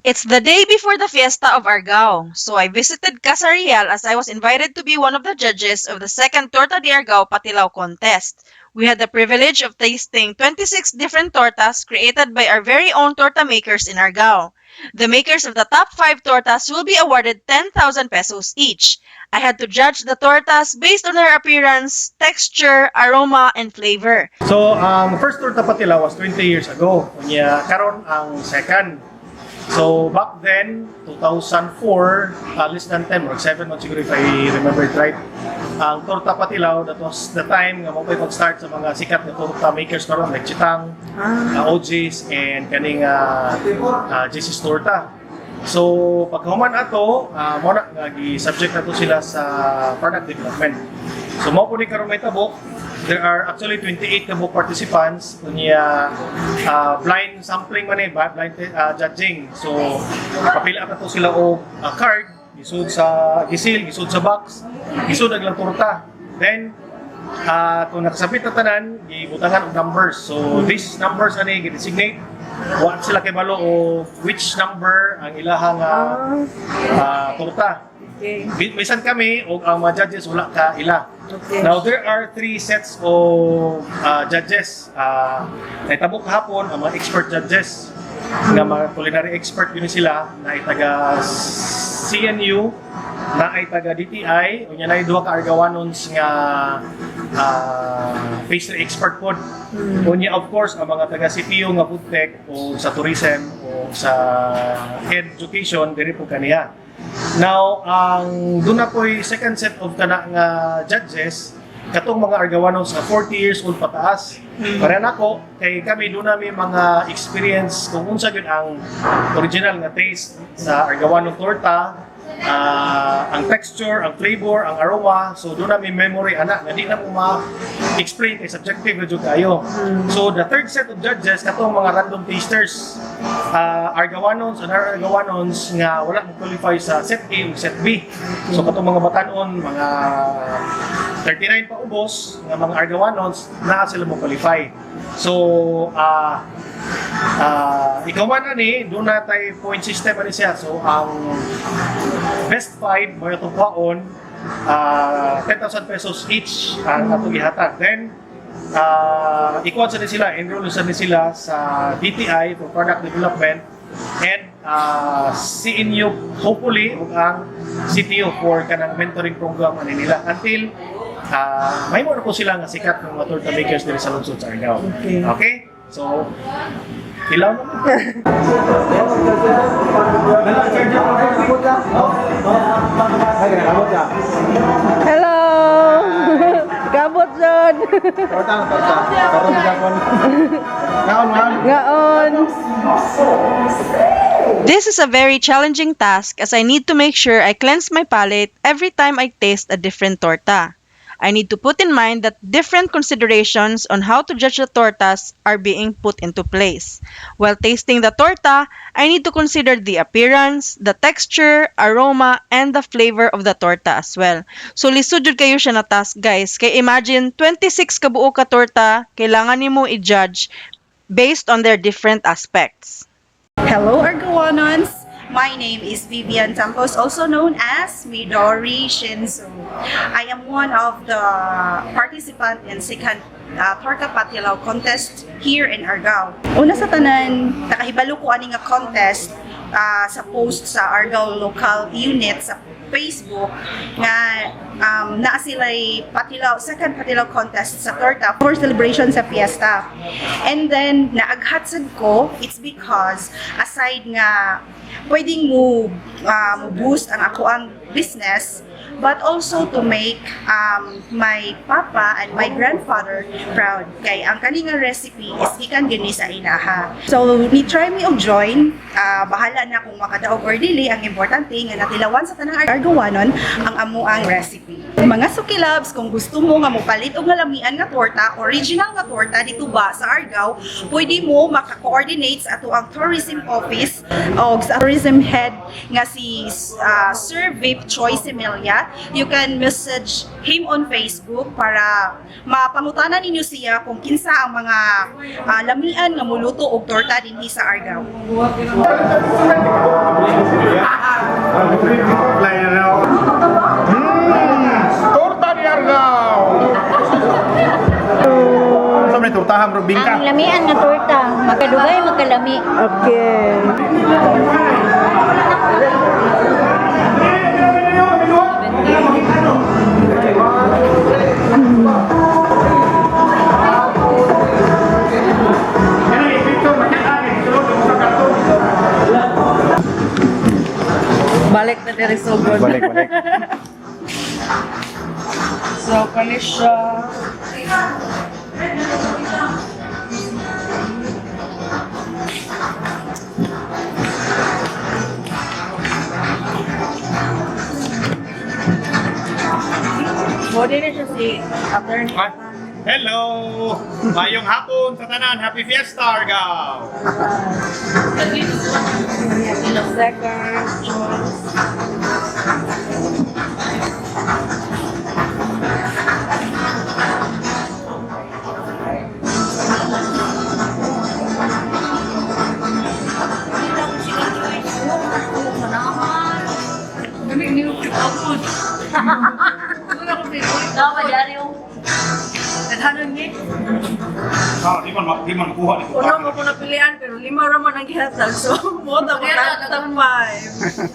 It's the day before the fiesta of Argao, so I visited Casa Real as I was invited to be one of the judges of the second Torta de Argao Patilao contest. We had the privilege of tasting 26 different tortas created by our very own torta makers in Argao. The makers of the top 5 tortas will be awarded 10,000 pesos each. I had to judge the tortas based on their appearance, texture, aroma, and flavor. So, ang first Torta Patilao was 20 years ago. Unya, karon ang second. So, back then, 2004, less than 10 or 7 months siguro if I remember it right, ang Torta Patilao, that was the time nga mao pa'y pag-start sa mga sikat nga torta makers karon like Chitang, OGs, and kaning JC's Torta. So, pagkahuman ato, mao na nga gi-subject nato sila sa product development. So, mao po ni karon may tabok. There are actually 28 ka buok participants. Unya, blind sampling man eh, blind judging. So, papila na to sila og card, gisud sa gisil, gisud sa box, gisud ang ilang torta. Then, kung nakasabit na tanan, gibutangan og numbers. So, these numbers ani gi-designate, wa sila kay balo og which number ang ilahang torta. Bisan kami og ang mga judges wala ka ila. Now there are three sets of judges. Nahitabo kahapon ang mga expert judges nga mga culinary expert yun sila na taga CNU, na ay taga DTI, unya na duha ka Argawanons nga pastry expert pod. Unya, of course, ang mga taga CPU nga food tech o sa tourism o sa education diri po kaniya. Now, ang doon na po'y second set of kana nga judges, katong mga Argawanos nga 40 years old pataas. Para nako, kay kami doon nami mga experience kung unsa gyud ang original nga taste sa Argawanong torta, ang texture, ang flavor, ang aroma. So doon nami memory ana nga di na mo ma-explain kay subjective na jud kayo. So the third set of judges, katong mga random tasters. Argawanons and Argawanons nga wala mo qualify sa set A ug set B. So katong mga batanon, mga 39 pa ubos nga mga Argawanons na sila mo qualify. So ikaw man ani, doon na tay point system ani siya. So ang best five mo itong kwaon, 10,000 pesos each ang atong ihatag. Then ikuan sa ni sila, enroll sa ni sila sa DTI for product development and CNU hopefully ug ang CTU for kanang mentoring program ani nila until may mo na po sila nga sikat ng mga torta makers diri sa lungsod sa Argao. Okay. Okay? So, ilaw naman. Hello! Gabot John! Torta, torta. Torta sa Japon. Ngaon, ngaon. Ngaon! This is a very challenging task as I need to make sure I cleanse my palate every time I taste a different torta. I need to put in mind that different considerations on how to judge the tortas are being put into place. While tasting the torta, I need to consider the appearance, the texture, aroma, and the flavor of the torta as well. So lisod jud kayo siya na task, guys. Kay imagine 26 ka buo ka torta, kailangan nimo i-judge based on their different aspects. Hello, Argawanons! My name is Vivian Tampos, also known as Midori Shinzo. I am one of the participant in second Torta Patilao contest here in Argao. Una sa tanan, nakahibalo ko ani nga contest sa post sa Argao local unit sa Facebook nga naa sila'y Patilao, second Patilao contest sa torta for celebration sa fiesta. And then, naaghat sad ko, it's because aside nga pwedeng mo boost ang ako ang business, but also to make my papa and my grandfather proud kay ang kani nga recipe is gikan gyud ni sa inaha. So ni try mi og join, bahala na kung makadaog or dili, ang importante nga natilawan sa tanang Argawanon ang amo ang recipe. Mga Suki Loves, kung gusto mo nga mopalit og ngalamian nga torta, original nga torta dito ba sa Argao, pwede mo maka-coordinate sa ato ang tourism office o sa tourism head nga si Sir Vip Choi Semilia. You can message him on Facebook para mapangutanan ninyo siya kung kinsa ang mga lamian nga muluto og torta dinhi sa Argao. bingka. Ang lamian nga torta, makadugay makalami. Okay. Balik na diri sugod. Balik, balik. So, kani siya. Body na siya si attorney. Hello! Mayong hapon sa tanan. Happy Fiesta, Argao! Second choice. Ah, di man makuha. Di Uno mo ko napilian pero lima ra man ang gihatag. So, mo ta ko top 5.